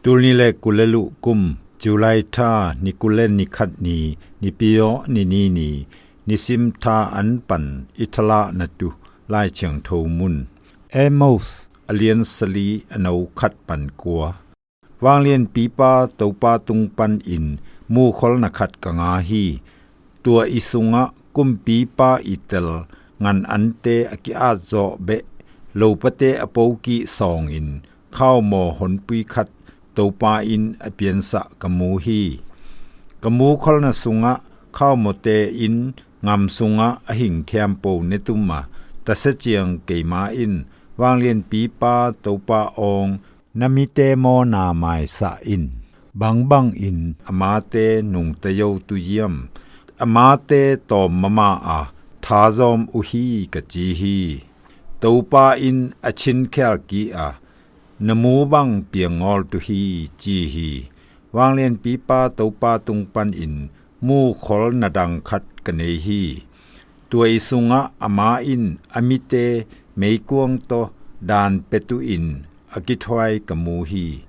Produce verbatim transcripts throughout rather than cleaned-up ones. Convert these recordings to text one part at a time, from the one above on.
Tul nih le kul le luh kum, July tha ni kul le ni khat ni, Nipi aw ni ni ni, nisim tha an pan i thalah na tu Lai Thiangtho mun. Amos a lian sali a no khat pan kua. Vanglianpipa Topa tung pan in mukholna khat ka ngah hi. Tua i sungah kumpipa i tel ngan ante a ki-at zawh beh, lopate a pokih sawngin khaumaw honpui khat Topa in a piansah ka mu hi. Ka mukholna sungah khaumawte in ngam sungah a hing thiampo netum a tasia ciang keima in, Vanglianpipa Topa awng, na mite mawhna maisah in. Bangbangin amate nungta yo tu ziam? Amate tawm mama a thazawm uh hi, ka ci hi. Topa in a chin khial kik a, na mu bang piangawl tu hi, ci hi. Vanglianpipa Topa tung panin mukhol na dang khat ka nei hi. Tua i sungah ama in a mite meikuang tawh daan petu in a kithuai ka mu hi.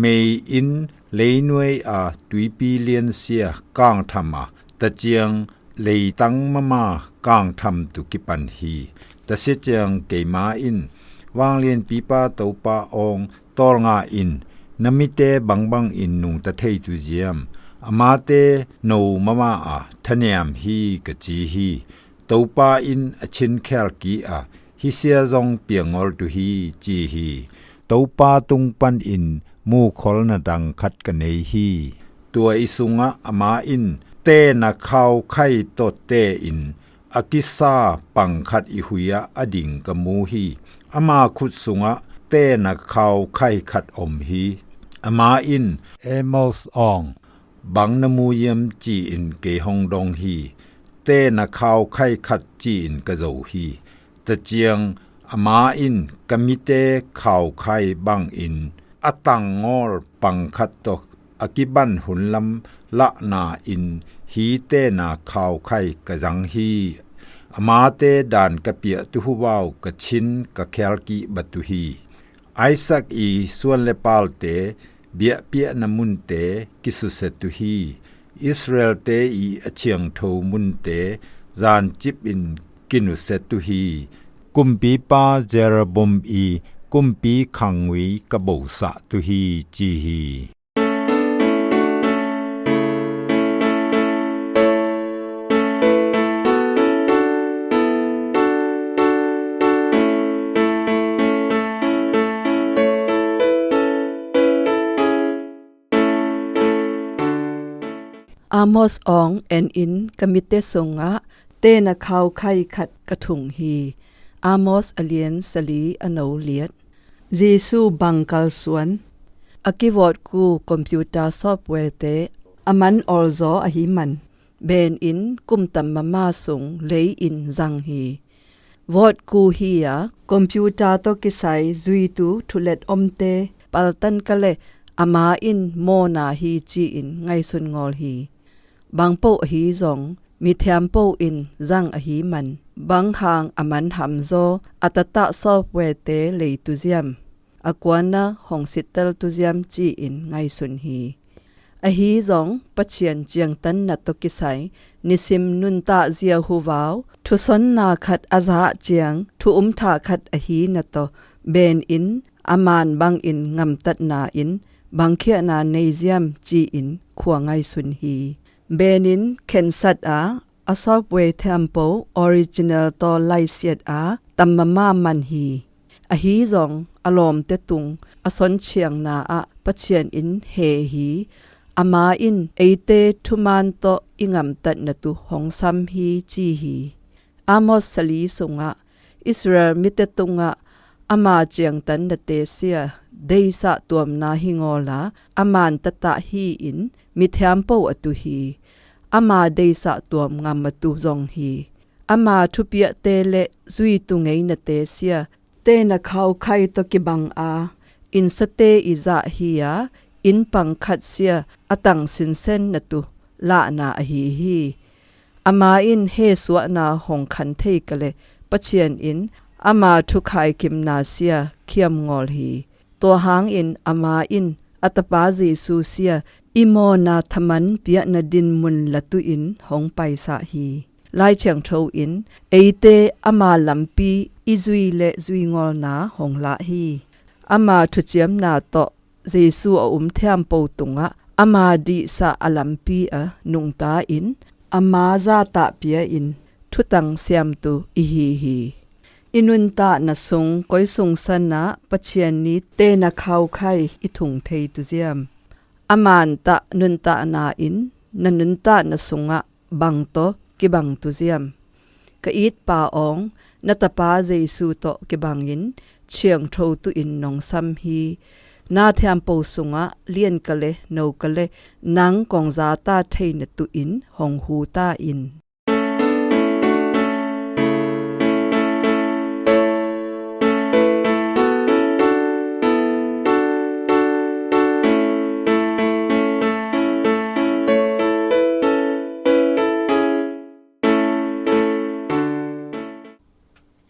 Mei in leinuai a tuipi liansia kangtham a, taciang leitang mama kangtham tu kipan hi. Tasia ciang keima in, Vanglianpipa Topa awng tawlnga in, na mite bangbang in nungta thei tu ziam? Amate no mama a thaniam hi, ka ci hi. Topa in a chin khial kik a, hisia zong piangawl tu hi, ci hi. Topa tung panin mukhol na dang khat ka nei hi. Tua i sungah ama in tena khaukhai tawh te in a kisa pang khat i hui ah a ding ka mu hi. Ama khut sungah tena khaukhai khat om hi. Ama in, Amos awng, bang na mu ziam, ci-in kei hong dong hi. Tena khaukhai khat, ci-in ka zo hi. Taciang ama in ka mite khaukhai bangin a tangngawl pang khat tawh a kiban hun lam lahna in hi tena khaukhai ka zang hi. Amate daan ka piah tu huvau ka chin ka khial kik batu hi. Isaac i suan le palte biahpiahna munte kisusia tu hi. Israelte i a thiangtho munte zancip in kinusia tu hi. Kumpipa Jeroboam i kumpi khangui ka bosah tu hi, ci hi. Amos awng en in ka mite sungah tena khaukhai khat ka thung hi. Amos a lian sali a no liat. Jesu bang kalsuan. A kivawtku computer software te a man awlzaw ahi man, ben in kum tam mama sung lei in zang hi. Vawtku hi a, computer tawh kisai zuitu thulet omte paltan ka le ama in mawhna hi, ci-in ngaihsun ngawl hi. Bangpoh ahi zong mithiampo in zang ahi man, bang hang a man hamzaw a tatah software te lei tu ziam? A kuana hong sittel tu ziam, ci-in ngaihsun hi. Ahi zong Pathian ciangtanna tawh kisai nisim nuntak zia huvau, thusonna khat a zah ciang thu umthah khat ahi na tawh, ben in a man bangin ngamtatna in bang khiahna nei ziam, ci-in khua ngaihsun hi. Ben in khensat a, a software thiampo original tawh laisiat a tam mama man hi. Ahi zong a lawmte tung a sonthiangna ah Pathian in he hi. Ama in eite thuman tawh i ngamtatna tu hong sam hi, ci hi. Amos sali sungah Israel mite tungah ama ciangtanna tesia deisah tuamna hi ngawla, a man tatah hi-in mithiampo a tu hi. Ama deisah tuam ngam a tu zong hi. Ama thupiahte le zuitu ngeina tesia tena khaukhai tawh kibang a, innsate i zah hi a, inn pang khat sia a tang sinsen na tu lahna ahi hi. Ama in hesuahna hong khan thei ka le Pathian in ama thukhai kimna sia khiam ngawl hi. Tua hangin ama in a Tapa Jesu sia i mawhna thaman piakna dinmun latuhin hong paisah hi. Lai Thiangtho in eite ama lampi i zui le zuingawlna hong lah hi. Ama thuciamna tawh Jesu a um thiampo tungah ama dihsah a lampi a nungta in ama zahtak pia-in thutang siamtu i hi hi. I nuntakna sung koi sung sanah Pathian ni tena khaukhai i thung thei tuziam? A mantah nuntakna in na nuntakna sungah bang tawh kibang tuziam? Ka itpa awng, na tapa Jesu tawh kibangin thiangtho tuhin nong sam hi. Na thiampo sungah lianka le noka le nang kong zahtak theina tuhin hong huta in.